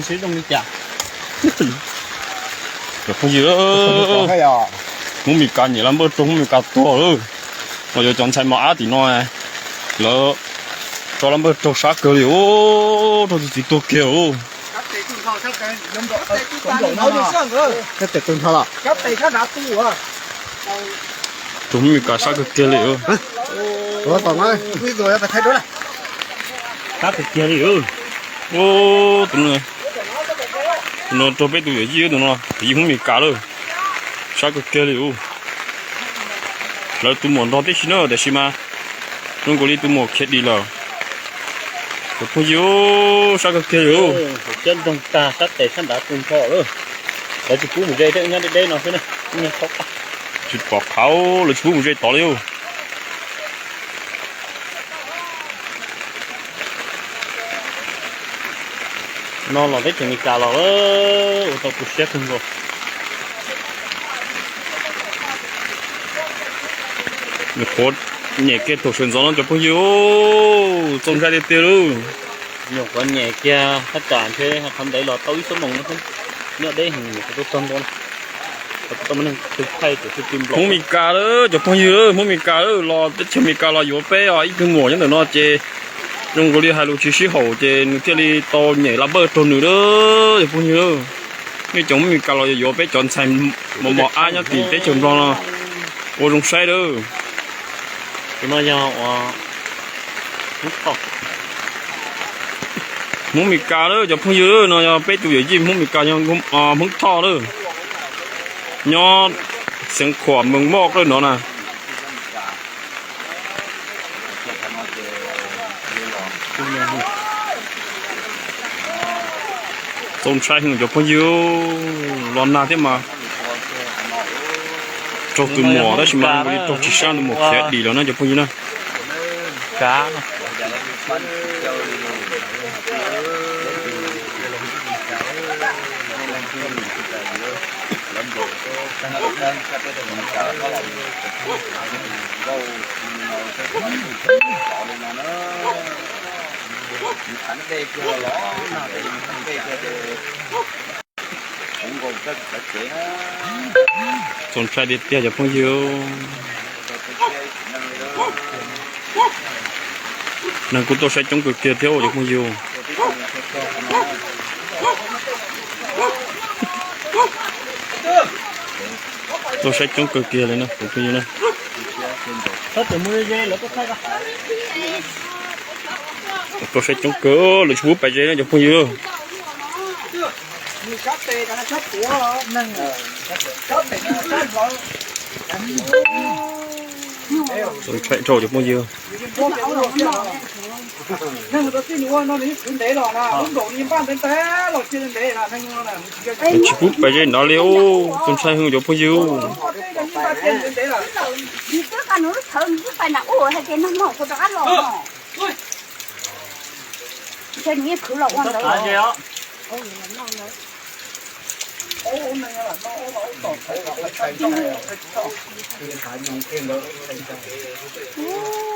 Cov phooj ywg, Hmoob Mes Kas nyiam laj npawj raug Hmoob Mes Kas tuag lawm. Los yuav cov ntxhais mos ab tim no, lawv tso laj npawj raug sab kawg li os, raug txiv txiv tuag kiag os. Raug Hmoob Mes Kas sab kawg kiag li. Sab kawg kiag li. Tus no raug peb tus yawm yij, tus no yawm yij Hmoob Mes Kas lawm. Sab kawg kiag li. Lawv tus muam nrog tib si na, tiam sis mas zoo nkaus li tus muam khiav dim lawm. Cov phooj ywg, sab kawg kiag li. Hauv siab nroog tag, sab tes sab nrad tu nrho lawm. Lawv tsis pub mus ze thiab, nyob deb deb no xwb na. Tsis pom qhov, lawv tsis pub mus ze tod li. No los teb chaws Amelikas los, ua tau tu siab kawg nkaus. Nyuam qhuav nyem kiag thaum sawv ntxov no cov phooj ywg, txaus ntshai tiag tiag lauj. Nyuam qhuav nyem kiag thaj tsam ntshe qhov ntev los tau ib xuab moos no xwb. Nyob deb heev, nyuam qhuav tuaj txog ntua no. Hmoob Mes Kas lawm cov phooj ywg, Hmoob Mes Kas lawm, los teb chaws Amelikas los yuav peb os, ib tug muam nyob ntawm no ces zoo nkaus li hais lus tsis sib haum ces nws thiaj li tau nyem laj npawj raug nws lawm cov phooj ywg. Nej cov Hmoob Mes Kas los yuav yuav peb cov ntxhais mos mos ab nyob tim teb chaws Nplog no, ua zoo saib lawm. Hmoob Mes Kas lawm cov phooj ywg, no yog peb tus yawm yij Hmoob Mes Kas, yog Hmoob Thoj lawm, nyob Xeev Khuam Mees Moj lawm no na. Txaus ntshai heev cov phooj ywg, los nag thiab mas raug tus muam tab sis mas raug tsis sab, tus muam khiav dim lawm na cov phooj ywg na. Txaus ntshai tiag tiag cov phooj ywg. Neeg kuj tuaj saib coob kawg kiag thiab cov phooj ywg. Tuaj saib coob kawg kiag li na cov phooj ywg na. Tuaj saib coob kawg, lawv tsis pub pais ze na cov phooj ywg. Txaus ntshai dhau cov phooj ywg. Tsis pub pais ze nrad li, txaus ntshai heev cov phooj ywg.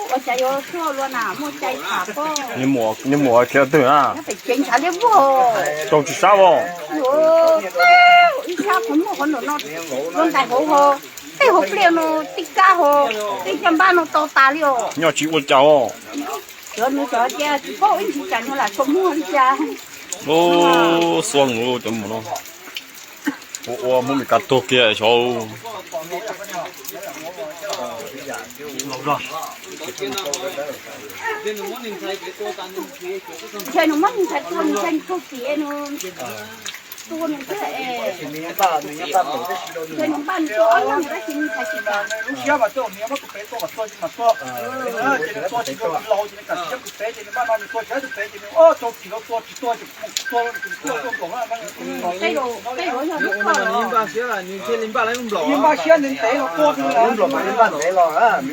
Ua cas yuav suab luaj na, muaj cai tham pob. Nws muam khiav twg na? Nyob pem tsev ntshav liab vog. Raug tsis sab os. Ib sab qhov muag qhov ntawm no, luaj ntais hauv ho, tej hauv pliaj no, tej kab ho, tej caj npab no to tas li os. Nyob tsis ua cas os. Cov nws cov tias tsis paub ib ntsis cas nws lam tso muag li cas. Xua nkaus cov muam no. Ua ua Hmoob Mes Kas tuag kiag xyov. Ntshe nws muab nws ntxhais tua, ntshe nws raug txiv nws tua nws thiab es. Ntshe nws npaj nws tua ob leeg tab sis nws ntxhais tsis kam. Tej zaum, tej zaum yog lub koj los.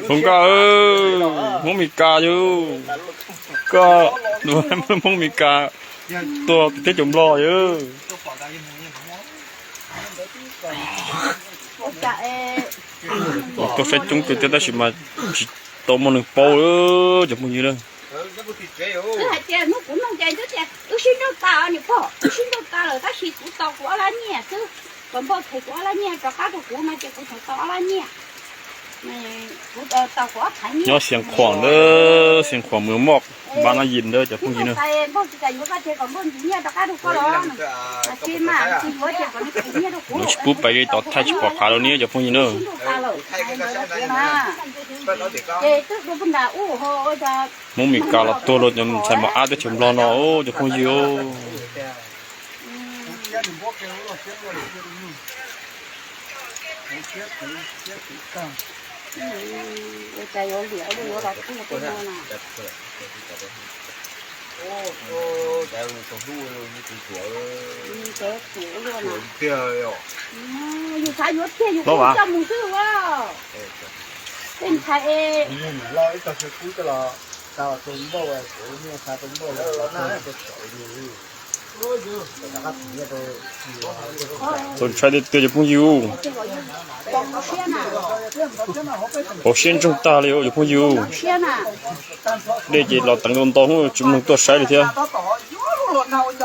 Hmoob Mes Kas, Hmoob Mes Kas yus, koj Hmoob Mes Kas tuag teb chaws Nplog yus. Tuaj saib coob kawg thiab tab sis mas tsis tau muaj neeg paub cov phooj ywg na. Wb hais tias hnub kuv nug ces twb tias wb sib nrauj tas niam pog, wb sib nrauj Kuv tau kuv ob lab nyiaj xwb, kom npauj them kuv ob lab nyiaj rov qab rau kuv no ces kuv tseem tau ob lab nyiaj. Kuv tau kuv ob phav nyiaj. Nyob Xeev Khuam na, Xeev Khuam mws moj, npab nab yim ntawd cov phooj ywg na. Npauj tsis kam yuav koj ces kom npauj ntxiv nyiaj rov qab rau koj los. Mas tsis mas tsis yuav ces kom nws ntxiv nyiaj rau kuv. Nws tsis pub pais li tom thaij tsis pom qab rau ni cov phooj ywg na. Ces twb dua pug nram ub ho. Hmoob Mes Kas los tuag rau cov ntxhais mos ab teb chaws Nplog no cov phooj ywg. Yus xav yuav kiag yus kuj coj mus xwb. Tej ntxhais es txaus ntshai tiag tiag cov phooj ywg. Hauv siab ntsoog tag li cov phooj ywg. Dej ces los teev tau ntau hnub tsis muaj neeg tuaj saib li thiab.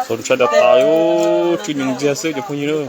Txaus ntshai tas tas li, tswj nyoos ntxiag xwb cov phooj ywg na.